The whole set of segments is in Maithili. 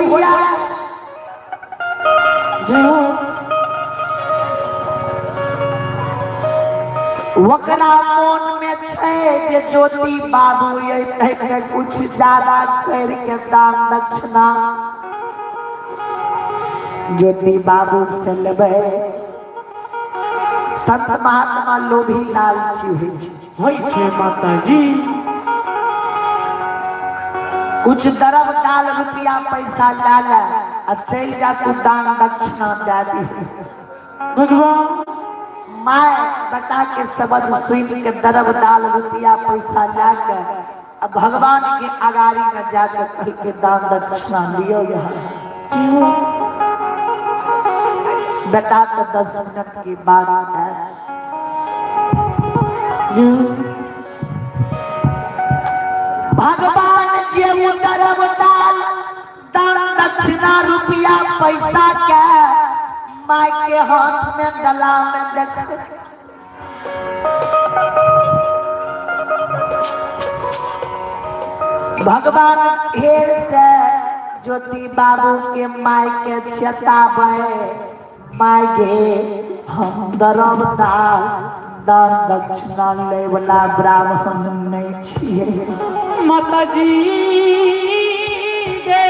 होइया। जय हो। ओकरा मोन में छै जे ज्योति बाबू अयतै तऽ कुछ ज्यादा करके दान दक्षिणा ज्योति बाबू से लेबै। संत महात्मा लोभी लालची होइ छै। होइ छै माताजी। कुछ दरब दाल रुपया पैसा ला ले आ चलि जा तू दान दक्षिणा दए दी। भगवान माय बेटा के शब्द सुन के दरब दाल रुपया पैसा ला के आ भगवान के अगाड़ी में जाके कह के दान दक्षिणा लियो। यहाँ बेटा के 10 मिनट की बात है। भगवान जे उतरब दाल दान दक्षिणा रुपया पैसा के माय के हाथ में डला में देख भगवान फेर से ज्योति बाबू के माय के चेतावे, माय गे हम दरब दाल दान दक्षिणा ले वाला ब्राह्मण नहीं छिए। माताजी गे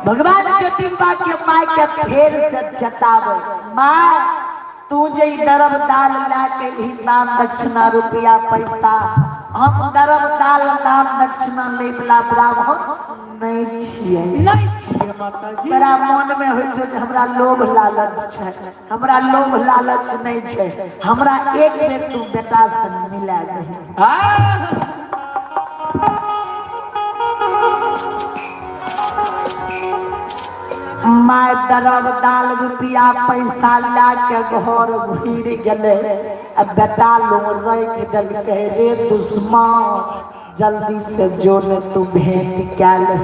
भगवान ज्योति बाबा के माय के फेर से चेतावे, माय तू जे ई दरब दाल ला के ही दान दक्षिणा रुपया पैसा, हम दरब दाल दान दक्षिणा ले वाला ब्राह्मण नहीं छिए। नहीं छिए माताजी। बड़ा मन में होइ छै जे हमरा लोभ लालच छै, हमरा लोभ लालच नहीं छै, हमरा एक बेर तू बेटा से मिला दही। हाँ। My दरब दाल रुपया पैसा ला के घर घुर गेलै आ बेटा लोग रखि देलकै, रे दुश्मन जल्दी से जो ने तू भेंट कए ले,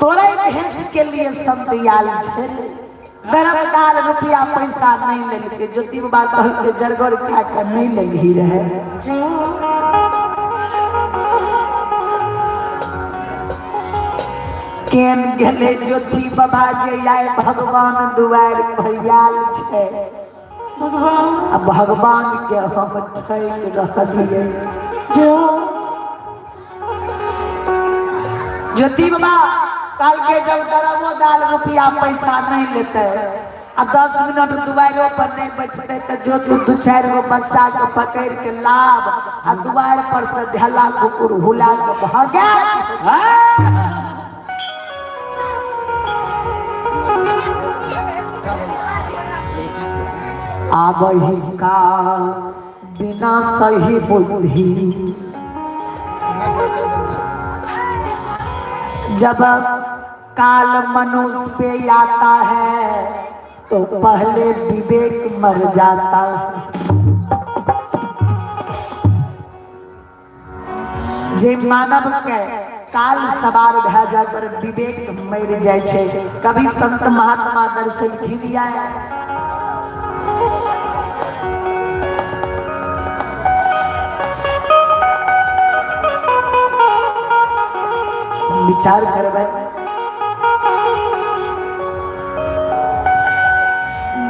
तोरे भेंट के लिए संत आयल छै। दरब दाल रुपया पैसा नहीं लेलकै। ज्योति बाबा कहलकै जरगर खा के नहीं लेलही रहे। केन गेलै ज्योति बाबा जे आय भगवान दुआरि भैयाल छै। भगवान आ भगवान के हम ठकि रहलियै। ज्योति बाबा कहलकै जब दरबो दाल रुपया पैसा नहीं लेते आ 10 मिनट दुआरो पर नहीं बैठते तो जो तू दू चारि गो बच्चा के पकड़ के लाभ आ दुआर पर से ढेला कुकुर हुला के भागे। आबही काल बिना सही बुद्धि, जब काल मनुष्य पे आता है तो पहले विवेक मर जाता है। जे मानव के काल सवार भए जाय पर विवेक मर जाय छै। कभी संत महात्मा दर्शन दिया विचार करबै।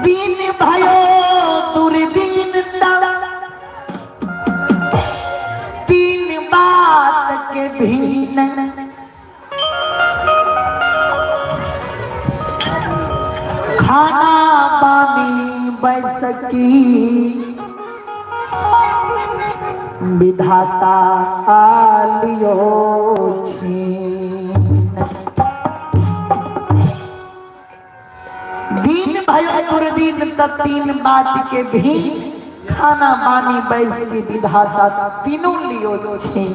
दिन भयो दुर्दिन तक तीन बात के भी नहीं, खाना पानी बैसकी विधाता आलियो छीन। दिन भयो दुर्दिन त तीन बात के भी, खाना पानी बैस के विधाता तीनों लियो छीन।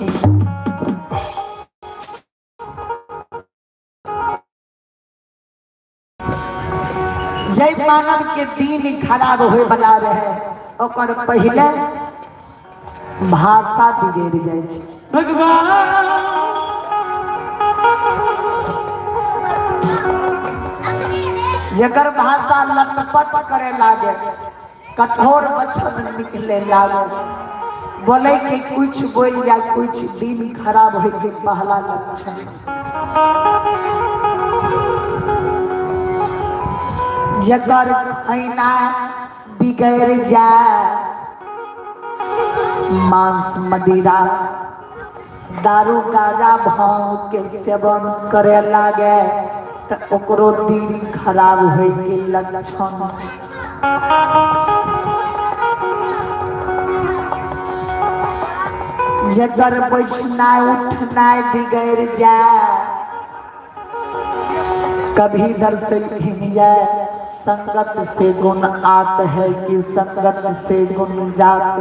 जय मानव के दिन खराब होए वाला रहे ओकर पहले भाषा बिगड़ जाय छै। भगवान जकर भाषा लटपट करे लागे, कठोर वचन निकले लागे, बोले के कुछ बोल जा कुछ दिन खराब होय के पहला लक्षण। जकर खैना बिगड़ जाए, मांस मदिरा दारू गांजा भांग के सेवन करे लागे त ओकरो दिन खराब होय के लक्षण। जकर बैठनाय उठनाय बिगड़ जाए, कभी दर्शन संगत से गुण आत है कि संगत से गुण जात।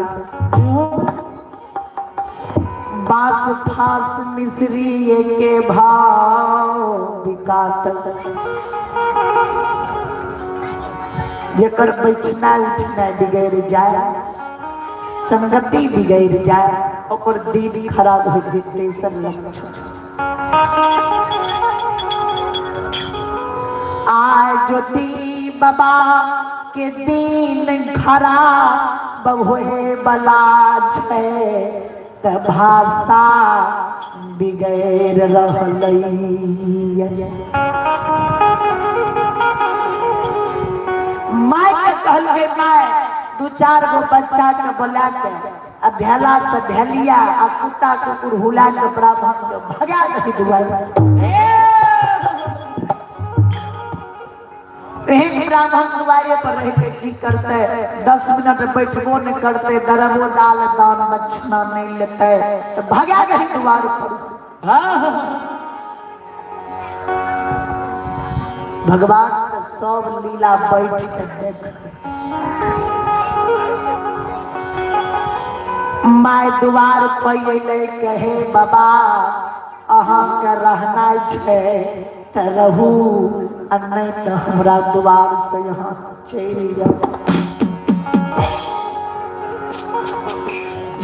बास फास मिश्री के भाव बिकात। जेकर बैठना उठना बिगड़ जाए, संगति बिगड़ जाए, ओकर दिन खराब हो गई तेसर लक्षण। आय ज्योति बाबा के दिन खराब होए बला छै त भाषा बिगड़ रहलै। माय के कहलकै, माय दू चार गो बच्चा के बोला के आ भेला से भेलिया आ कुत्ता कुकुर हुला के ब्राह्मण के भगा दही दुआर से। एहन ब्राह्मण दुआरे पर रह के की करते, 10 मिनट बैठबो नहीं करते, दरबो दाल दान दक्षिणा नहीं लेते, तो भगा गई दुआर पर से। भगवान के सब लीला बैठ के देख। My दुआर पर अयलै, कहे बाबा अहाँ के रहना छै त रहू, आ नहीं त हमरा दुआर से यहाँ चलि जाउ।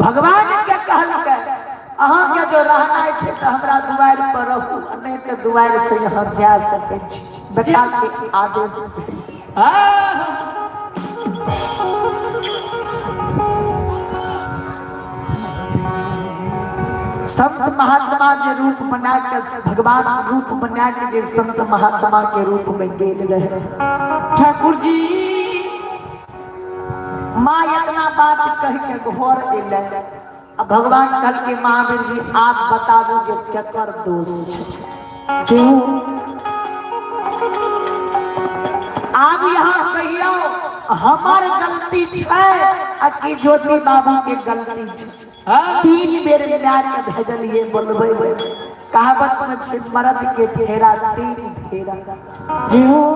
भगवान के कहलकै अहाँ के जो रहना छै त हमरा दुआर पर रहू, आ नहीं त दुआर से यहाँ जा सकै छी। बेटा के आदेश भेल। संत महात्मा जे रूप बना के, भगवान रूप बना के जे संत महात्मा के रूप में गेल रहे। ठाकुर जी माँ इतना बात कह के घर एलै आ भगवान कहलकै महावीर जी आप बताबू जे केकर दोष छै। क्यों? आब यहाँ कहियो हमर गलती छै आ कि ज्योति बाबू के गलती छै? 3 बेर माय के भेजलिए बोलबै। कहावत में छै मर्द के फेरा 3 फेरा। क्यों?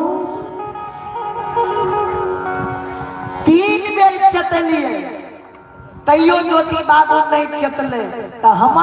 3 बेर चतलिए तैयो ज्योति बाबू नहीं चतले त हमर